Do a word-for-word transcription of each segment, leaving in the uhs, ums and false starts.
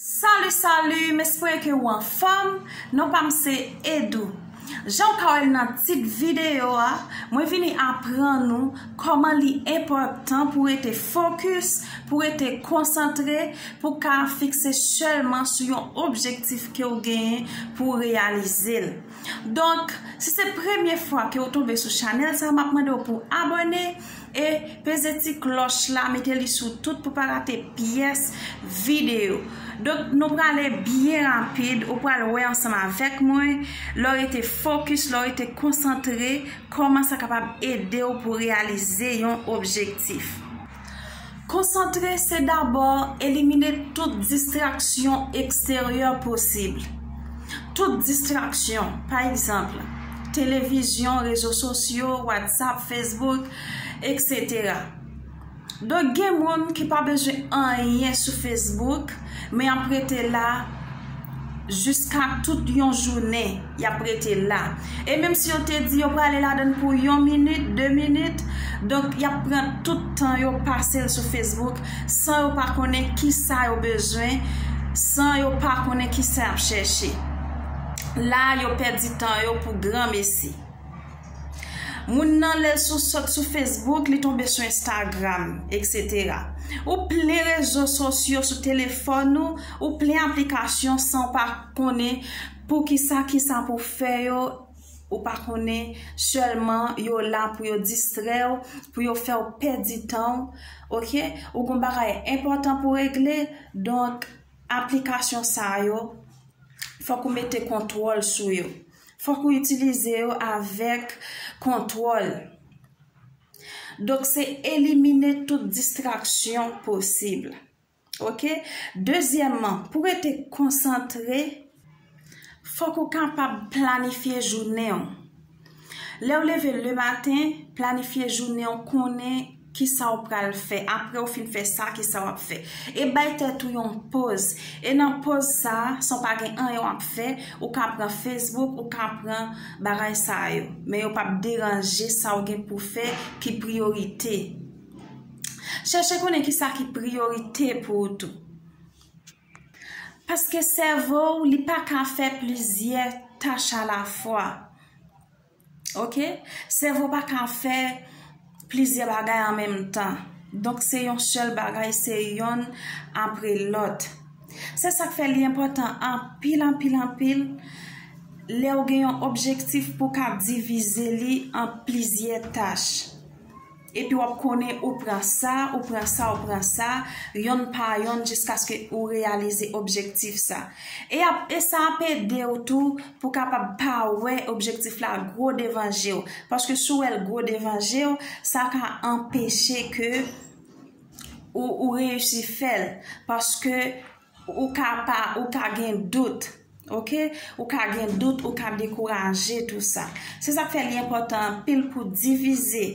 Salut, salut, m espere ke w anfòm. Non pa m se Edou. Jan w ka wè l nan tit videyo a, mwen vini aprann ou kòman li enpòtan pou w rete fokis, pou w rete konsantre, pou w ka fikse sèlman sou yon objektif ke w genyen pou w reyalize l. Donk, si se premye fwa ke w tonbe sou chanèl sa, m ap mande w pou w abòne e peze ti klòch la, mete li sou tout pou pa rate pyès videyo. Donk, nou prale byen rapid, ou pral wè ansanm avèk mwen, lè w rete fokis, lè w rete konsantre, kòman sa kapab ede w pou reyalize yon objektif. Konsantre se dabò elimine tout distraksyon eksteryè posib. Tout distraksyon, pa egzanp, televizyon, rezo sosyo, WhatsApp, Facebook, etsetera. Donk, gen moun ki pa bezwen anyen sou Facebook, men y ap rete la jiska tout yon jounen, y ap rete la. E menm si yo te di yo prale ladan l pou yon minit, de minit, donk y ap pran tout tan yo pase l sou Facebook san yo pa konnen kisa yo bezwen, san yo pa konnen kisa y ap chèche. La, yo pèdi tan yo pou granmesi. Moun nan, lè l sou sot sou Facebook, li tonbe sou Instagram, etsetera. Ou plen rezo sosyo sou telefòn ou, ou plen aplikasyon san w pa konnen poukisa, kisa pou w fè yo, ou pa konnen, sèlman yo la pou yo distrè w, pou yo fè w pèdi tan w, oke? Ou gon bagay enpòtan pou regle, donk aplikasyon sa yo, fòk ou mete kontwòl sou yo. Fòk ou itilize yo avèk kontwòl. Donk, se elimine tout distraksyon posib. Oke? Dezyèmman, pou w rete konsantre, fòk ou kapab planifye jounen w. Lè w leve lematen, planifye jounen w, konnen kisa w pral fè. Apre w fin fè sa, kisa w ap fè. E bay tèt ou yon pòz. E nan pòz sa, san w pa gen anyen w ap fè, ou ka pran Facebook, ou ka pran bagay sa yo. Men yo p ap deranje sa w gen pou fè ki priyorite. Chèche konnen kisa ki priyorite pou ou tou. Paske sèvo w, li pa ka fè plizyè tach alafwa. Oke? Sèvo pa ka fè plizyè bagay an menm tan. Donk, se yon sèl bagay, se yonn apre lòt. Se sa k fè li enpòtan anpil, anpil, anpil, lè w gen yon objektif pou w ka divize li an plizyè tach. Epi w ap konnen ou pran sa, ou pran sa, ou pran sa, yonn pa yonn, jiskaske ou reyalize objektif sa. E ap, e sa ap ede w tou pou w kapab pa wè objektif la gwo devan je w. Paske si w wè l gwo devan je w, sa ka anpeche ke ou, ou reyisi fè l. Paske ou ka pa, ou ka gen dout. Oke? Ou ka gen dout, ou ka dekouraje, tou sa. Se sa k fè li enpòtan anpil pou divize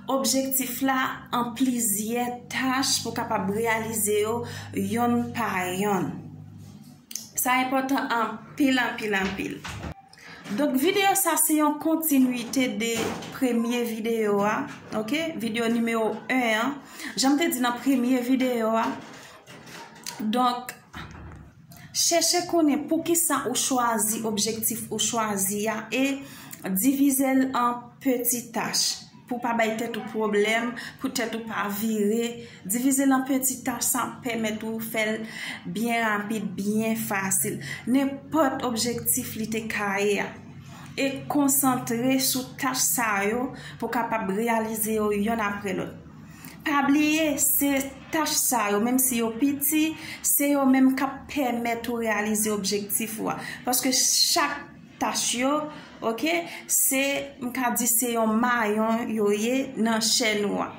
objektif la an plizyè tach pou kapab reyalize yo yonn pa yonn. Sa enpòtan anpil, anpil, anpil. Donk, videyo sa se yon kontinwite de premye videyo a, oke? Videyo nimewo en an. Jan m te di nan premye videyo a, donk, chèche konnen poukisa ou chwazi objektif ou chwazi a e divize l an peti tach pou pa bay tèt ou pwoblèm, pou tèt ou pa vire. Divize l an peti tach, sa ap pèmèt ou fè l byen rapid, byen fasil. Nenpòt objektif li te ka ye a. E konsantre sou tach sa yo pou w kapab reyalize yo yonn apre lòt. Pa bliye, se tach sa yo, menm si yo piti, se yo menm k ap pèmèt ou reyalize objektif ou a. Paske chak tach yo, oke, se, m ka di se yon mayon yo ye nan chèn ou a.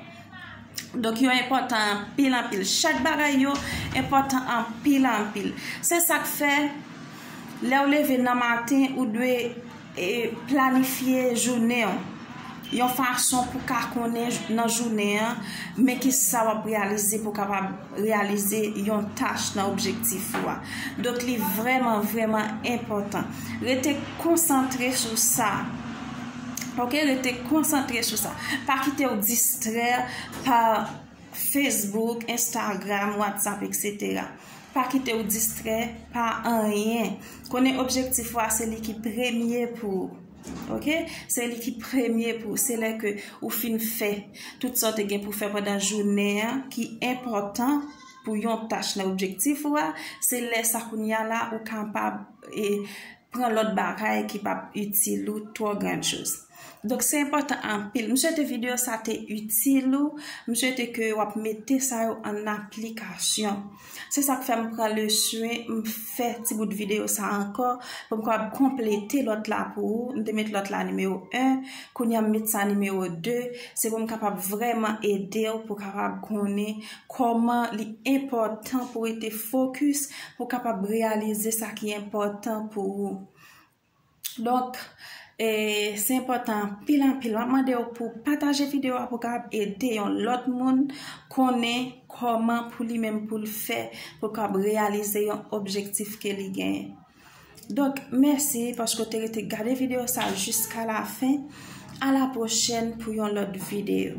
Donk, yo enpòtan anpil, anpil. Chak bagay yo enpòtan anpil, anpil. Se sa k fè, lè w leve nan maten, ou dwe e planifye jounen w yon fason pou ka konnen j- nan jounen an, men ki sa w ap reyalize pou w kapab reyalize yon tach nan objektif ou a. Donk, li vrèman, vrèman enpòtan. Rete konsantre sou sa. Oke, rete konsantre sou sa. Pa kite w distrè pa Facebook, Instagram, WhatsApp, etsetera. Pa kite w distrè pa anyen. Konnen objektif ou a se li ki premye pou ou. Ok? Se li ki premye pou ou. Se lè ke ou fin fè tout sa w te gen pou fè pandan jounen an ki enpòtan pou yon tach nan objektif ou a, se lè sa kounye a la ou kapab e pran lòt bagay ki p ap itil ou twò grann choz. Donk, se enpòtan anpil. M swete videyo sa te itil ou. M swete ke w ap mete sa yo an aplikasyon. Se sa k fè m pran le swen, m fè ti bout videyo sa ankò, pou m kapab konplete lòt la pou ou. M te met lòt la nimewo en, kounye a m met sa nimewo de. Se pou m kapab vrèman ede w, pou w kapab konnen kòman li enpòtan pou w rete fokis, pou w kapab reyalize sa ki enpòtan pou ou. Donk, e, se enpòtan anpil, anpil. M ap mande w pou pataje videyo a pou kapab ede yon lòt moun konnen kòman pou li menm pou l fè pou kapab reyalize yon objektif ke li genyen. Donk, mèsi paske w te rete gade videyo sa jiska la fen. A la pwochèn pou yon lòt videyo.